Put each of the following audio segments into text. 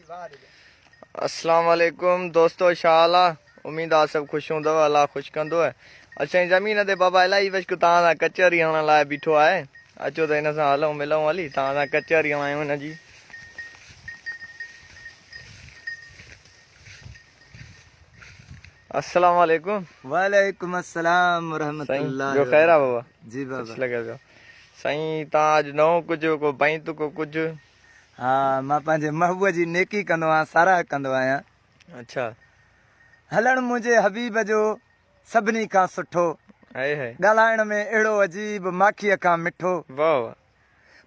اسلام عليڪم دوستو ڇا حال آ اميد آ سڀ خوش هوندؤ الله خوش ڪندو اچا هي زمين تي بابا الاهي بشڪ توهان سان ڪچهري هڻڻ لاء بيٺو آهي اچو ته هن سان هلون ملون هلي توهان سان ڪچهري هڻايون هن جي اسلام عليڪم وعليڪم السلام ورحمت الله جو خير آ بابا جي بابا خوش لڳا پيو سائين توهان اڄ نئون ڪجهه ڪو بيت ڪو ڪجهه ها مان پنهنجي محبوب جي نيڪي ڪندو آهيان ساراهه ڪندو آهيان. اڇا. هلڻ منهنجي حبيب جو سڀني کان سٺو. هائي هائي. ڳالهائڻ ۾ اهڙو عجيب ماکيء کان مٺو. واهه واهه.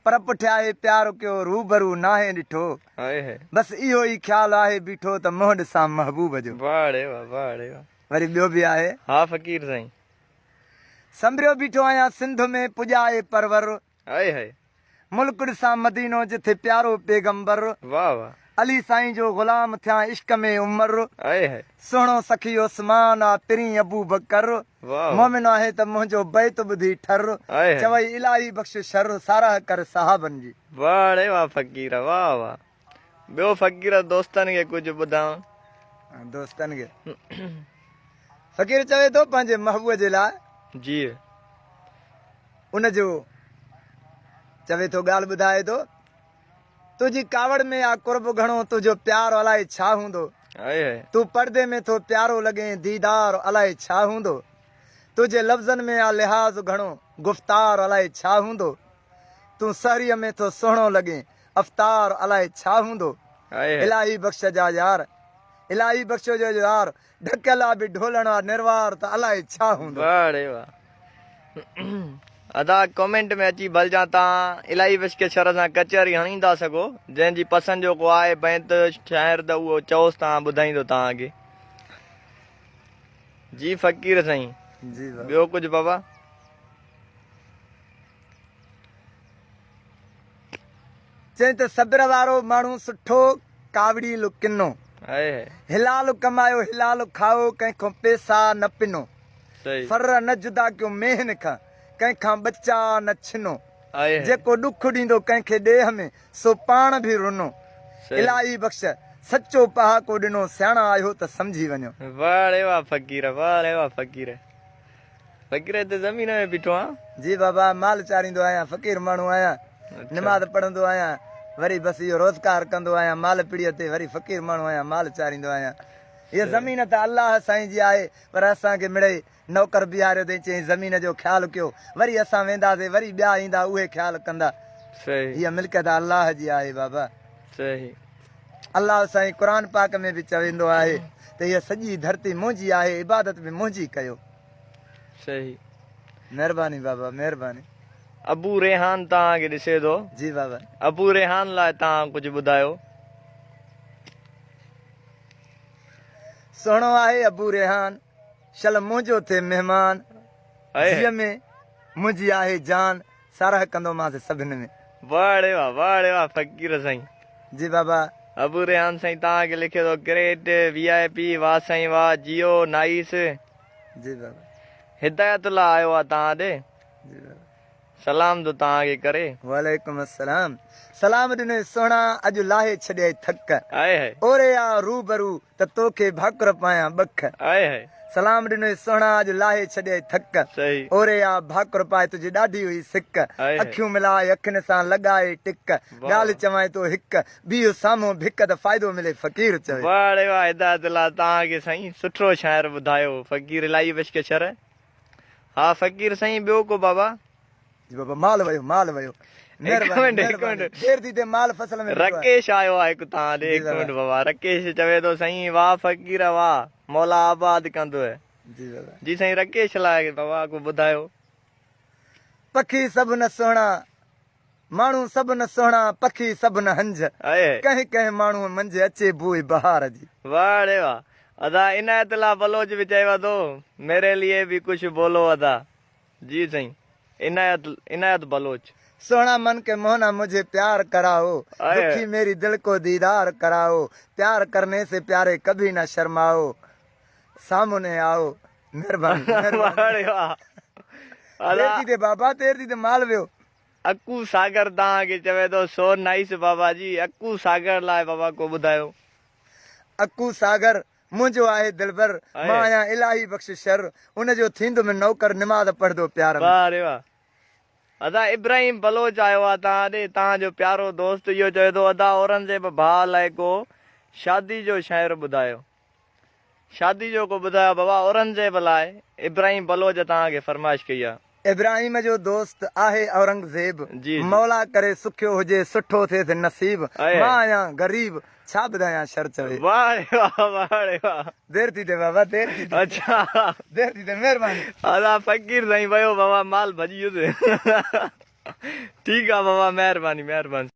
پر پٺيان آهي پيار ڪيو روبرو ناهي ڏٺو. هائي هائي. بس اهو ئي خيال آهي بيٺو ته منهن ڏسان محبوب جو. واهه ڙي واهه واهه ڙي واهه. وري ٻيو به آهي. ها فقير سائين. سنبريو بيٺو آهيان سنڌ ۾ پڄائي پرور. هائي هائي. ملڪ ڏسان مدينو جٿي پيارو پيغمبر. واھ واھ. علي سائين جو غلام ٿيان عشق ۾ عمر. هائي هائي. سهڻو سخي عثمان آ پرين ابوبڪر. واھ واھ. مومن آهي ته منهنجو بيت ٻڌي ٺر. هائي هائي. چوئي الاهي بخش شر ساراهه ڪر صحابن جي. واھ ڙي واھ فقير واھ واھ. ٻيو فقير دوستن کي ڪجهه ٻڌاء. دوستن کي فقير چوي ٿو پنهنجي محبوب جي لاء. جي. ان جو چوي ٿو ڳالهه ٻڌائي ٿو تنهنجي ڪاوڙ ۾ آ قرب گهڻو تنهنجو پيار الائي ڇا هوندو تون پردي ۾ ٿو پيارو لڳين ديدار الائي ڇا هوندو تنهنجي لفظن ۾ آ لحاظ گهڻو گفتار الائي ڇا هوندو تون سحريء ۾ ٿو سهڻو لڳين افطار الائي ڇا هوندو الاهي بخش جا يار الاهي بخش جو يار ڍڪيل آ به ڍولڻ آ نروار ته الائي ڇا هوندو. واھ ڙي واھ ادا ڪمينٽ ۾ اچي ڀلجان تان الاهي وشڪ شر سان ڪچهري هڻي ٿا سگهو جنهن جي پسند جو ڪو آهي بيت شاعر ته اهو چئوس تان ٻڌائيندو توهان کي جي فقير سائين جي بابا ٻيو ڪجهه بابا. چئين ته صبر وارو ماڻهو سٺو ڪاوڙيل ڪنو. حلال ڪمايو حلال کائو ڪنهن کان پيسا نه پنو. فر نه جدا ڪيو مينهن کان ڪنهن کان ٻچا نه ڇنو. جيڪو ڏک ڏيندو ڪنهن کي ڏيهه ۾ سو پاڻ به رنو. الاهي بخش سچو پهاڪو ڏنو سياڻا آهيو ته سمجهي وڃو. واهه ڙي واهه فقير واهه ڙي واهه فقير. فقير هتي زمين ۾ بيٺو آن. جي بابا مال چاريندو آهيان فقير ماڻهو آهيان نماز پڙهندو آهيان وري بس اهو روزگار ڪندو آهيان مال پڙيء تي وري فقير ماڻهو آهيان مال چاريندو آهيان هيء زمين ته الله سائين جي آهي پر اسان کي مڙئي نوڪر بيهاريو اٿئي چيائين زمين جو خيال ڪيو وري اسان وينداسي وري ٻيا ايندا اهي خيال ڪندا هيء ملڪيت الله جي آهي بابا. الله سائين قرآن پاڪ ۾ به چويندو آهي ته هيء سڄي ڌرتي منهنجي آهي عبادت به منهنجي ڪيو. صحيح. مهرباني بابا مهرباني. ابو ريحان توهان کي ڏسي ٿو. جي بابا. ابو ريحان لاء توهان ڪجهه ٻڌايو. سهڻو آهي ابو ريحان شل منهنجو ٿئي مهمان جيء ۾ منهنجي آهي جان ساراهه ڪندومانس سڀن ۾. واھ ڙي واھ واھ ڙي واھ فقير سائين. جي بابا. ابو ريحان سائين توهان کي لکي ٿو گريٽ وي آء پي واھ سائين واھ جيو نائيس. جي بابا. هدايت الله آيو آ توهان ڏي. جي بابا. سلام ٿو توهان کي ڪري. وعليڪم السلام سلام ڏنوئي سهڻا اڄ لاهي ڇڏيئي ٿڪ. آئي هائي. اوري آ روبرو ته توکي ڀاڪر پايان ٻک. آئي هائي. سلام ڏنوئي سهڻا اڄ لاهي ڇڏيئي ٿڪ. صحيح. اوري آ ڀاڪر پائي تنهنجي ڏاڍي هئي سڪ. آئي هائي. اکيون ملائي اکين سان لڳائي ٽڪ. واھ ڳالهه واھ. چوانء تو هڪ. بيهه سامهون ڀڪ ته فائدو ملي فقير چوي. واھ ڙي واھ هدايت الله توهان کي سائين سٺو شاعر ٻڌايو فقير الاهي بخش شر. ها فقير سائين ٻيو ڪو بابا. جي بابا مال ويو مال ويو. هڪ منٽ هڪ منٽ دير ٿي ٿئي مال فصل ۾ بيٺو آهي. رڪيش آيو آهي هڪ تان ڏي هڪ منٽ بابا رڪيش چوي ٿو سائين واه فقير واه مولا آباد ڪندو. جي بابا. جي سائين رڪيش لاء بابا ڪو ٻڌايو. پکي سڀ نه سهڻا ماڻهو سڀ نه سهڻا پکي سڀ نه هنج ڪنهن ڪنهن ماڻهوء منجهه اچي بوء بهار جي. واه ڙي واه ادا عنايت الله بلوچ به چئي ٿو ميري ليي ڀي ڪڇ بولو ادا. جي سائين عنايت عنايت بلوچ. سهڻا من ڪي موهنا مجهي پيار ڪرائو دکي ميري دل ڪو ديدار ڪرائو پيار ڪرني سي پياري ڪڀي نه شرمائو سامني آئو مهرباني مهرباني دير ٿي ٿئي بابا دير ٿي ٿئي مال ويو. اڪو ساگر توهان کي چوي ٿو سو نائيس بابا جي اڪو ساگر لاء بابا ڪو ٻڌايو. اڪو ساگر منهنجو آهي دلبر مان آهيان الاهي بخش شر ان جو ٿيندم نوڪر نماز پڙهندو پيار ۾. واه ري واه ادا ابراهيم بلوچ آيو آ توهان ڏي توهان جو پيارو دوست اهو چوي ٿو ادا اورنگزيب ڀاء لاء ڪو شادي جو شعر ٻڌايو. شادي جو ڪو ٻڌايو بابا اورنگزيب لاء ابراهيم بلوچ توهان کي فرمائش ڪئي آ. ابراهيم جو دوست آهي اورنگزيب جي جي. مولا ڪري سکيو هجي سٺو ٿيس نصيب آهي. مان آهيان غريب ڇا ٻڌايان شر چوي. واه ري واه واه ري واه. دير ٿي ٿئي بابا دير ٿي ٿئي. اڇا. دير ٿي ٿئي مهرباني. ادا فقير سائين ويو بابا مال ڀڄي ويس ٺيڪ آ بابا مهرباني مهرباني.